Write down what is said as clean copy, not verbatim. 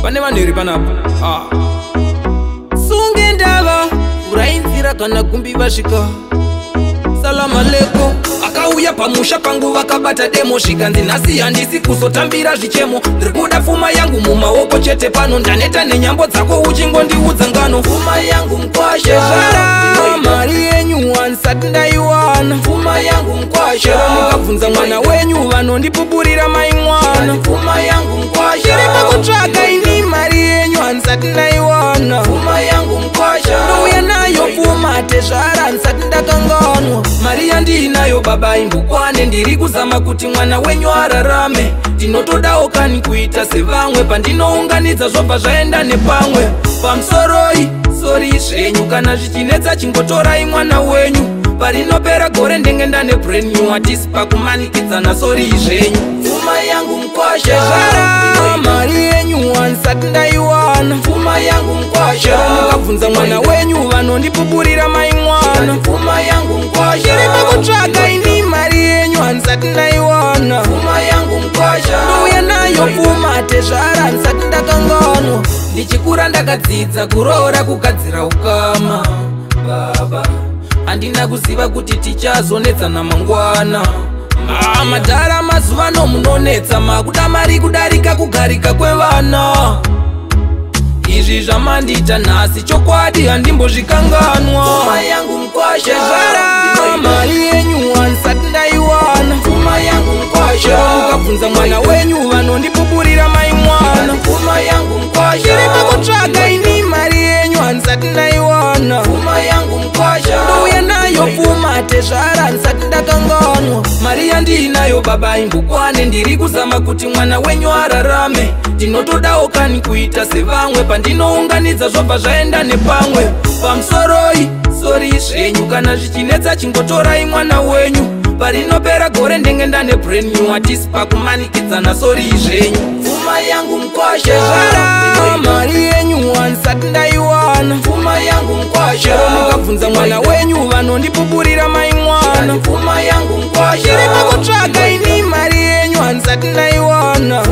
Pane vanhu here panapa? Ah. Sunge ndava urainzira kana gumbi vasvika. Salama leko akauya pamusha pangu vakabata demo, zvikanzi nhasi handisi kuzotambira zvichemo, ndiri kuda pfuma yangu mumaoko chete pano, ndaneta nenyambo dzako uchingondiudza ngano. Pfuma yangu mkwasha, zvara mari yenyu handisati ndaiwana. Pfuma yangu mkwasha, mukabvunza mwana wenyu vanondipuburira mai mwana. Pfuma yangu mkwasha, ndiri pakutsvaka ini mari yenyu handisati ndaiwana. Pfuma yangu mkwasha, ndouya nayo pfuma tezvara handisati ndakanganwa. Mari yandiinayo baba imbokwane, ndiri kuzama kuti mwana wenyu ararame. Ndinotodawo kani kuita sevamwe, pandinounganidza zvobva zvaenda nepamwe. Pamusoroi sori zvenyu, kana zvichinetsa chingotorai mwana wenyu. Parinopera gore ndenge ndane brand new, hatisi pakumanikidzana, sori zvenyu. Pfuma yangu mkwasha, zvara mari yenyu handisati ndaiwana. Pfuma yangu mkwasha, mukabvunza mwana wenyu vanondipuburira mai mwana. Pfuma yangu mkwasha, ndiri pakutsvaka ini mari yenyu handisati ndaiwana. Pfuma yangu mkwasha, ndouya nayo pfuma tezvara handisati ndakanganwa. Ndichikura ndakadzidza kuroora kugadzira ukama baba, handina kuziva kuti tichazonetsana mangwana. Ah, madhara mazuvano munonetsa, makuda mari kudarika kugarika kwevana. Izvi zvamandiita nhasi chokwadi handimbozvikanganwa. Pfuma yangu mkwasha, zvara mari yenyu handisati ndaiwana. Pfuma yangu mkwasha, mukabvunza mwana wenyu vanondipuburira mai mwana. Pfuma yangu mkwasha, ndiri pakutsvaka ini mari yenyu handisati ndaiwana. Pfuma yangu mkwasha, ndouya nayo pfuma tezvara handisati ndakanganwa. Mari yandiinayo baba imbokwane, ndiri kuzama kuti mwana wenyu ararame. Ndinotodawo kani kuita sevamwe, pandinounganidza zvobva zvaenda nepamwe. Pamusoroi sori zvenyu, kana zvichinetsa chingotorai mwana wenyu. Parinopera gore ndenge ndane brand new, hatisi pakumanikidzana, sori zvenyu. Pfuma yangu mkwasha, zvara mari yenyu handisati ndaiwana. Pfuma yangu mkwasha, mukabvunza mwana wenyu vanondipuburira mai mwana. Pfuma yangu mkwasha, ndiri pakutsvaka ini mari yenyu handisati ndaiwana.